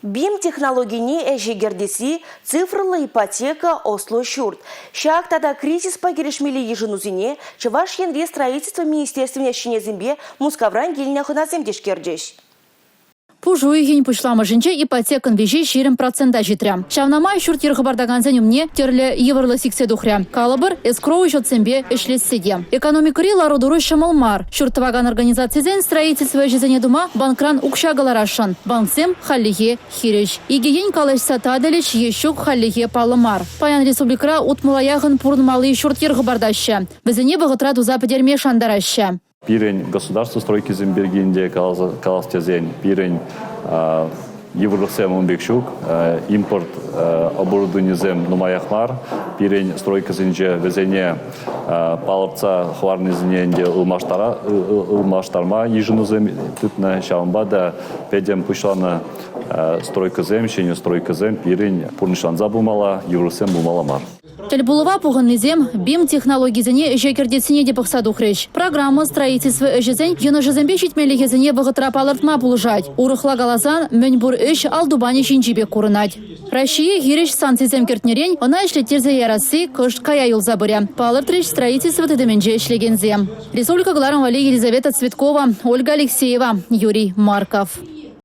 БИМ технологине ӗҫе кӗртесси, цифрӑллӑ ипотека, ӑслӑ ҫурт. Ҫак тата кризиспа кӗрешмелли йышӑнусене Чӑваш Енри строительство министерствин ӗҫченӗсемпе Мускавран килнӗ хӑнасем тишкерчӗҫ. Пуш уйӑхӗн пуҫламӑшӗнче ипотекӑн виҫи 20 процента ҫитрӗ. Ҫавна май ҫурт-йӗр хӑпартакансен умне тӗрлӗ йывӑрлӑх сиксе тухрӗ. Калӑпӑр, эскроу счетсемпе ӗҫлесси те. Экономикӑри лару-тӑру ҫӑмӑл мар. Ҫурт тӑвакан организацисен строительство ӗҫӗсене тума банкран укҫа кӑларасшӑн. Банксем хальлӗхе хирӗҫ. Икӗ ен калаҫса татӑлӗҫ е ҫук хальлӗхе паллӑ мар. Паян республикӑра утмӑла яхӑн пурӑнмалли ҫурт-йӗр хӑпартаҫҫӗ. Вӗсене вӑхӑтра туса пӗтерме шантараҫҫӗ. Пирӗн государство стройкисем пирки ӗнтӗ калас тесен пирӗн йывӑрлӑхсем ун пек ҫук. Импорт оборудованисем нумаях мар. Пирӗн стройкӑсенче вӗсене палӑртса хӑварнисене ӗнтӗ ылмаштарма йышӑнусем тытнӑ. Ҫавӑнпа та пӗтӗм пуҫланӑ стройкӑсем, ҫӗнӗ стройкӑсем пирӗн пурнӑҫланса пымалла, йывӑрлӑхсем пулмалла мар. Тӗлпулӑва пухӑннисем БИМ-технологисене ӗҫе кӗртессине те пӑхса тухрӗҫ. Программа строительство ӗҫӗсен йӑнӑшӗсемпе ҫитменлӗхӗсене вӑхӑтра палӑртма пулӑшать. Урӑхла каласан, мӗн пур ӗҫ ал тупанӗ ҫинчи пек курӑнать. Раҫҫее хирӗҫ санкцисем кӗртнӗрен ӑна ӗҫлеттерсе ярасси кӑшт кая юлса пырӗ, палӑртрӗҫ строительство тытӑмӗнче ӗҫлекенсем. Республика кӑларӑм валли Елизавета Цветкова, Ольга Алексеева, Юрий Марков.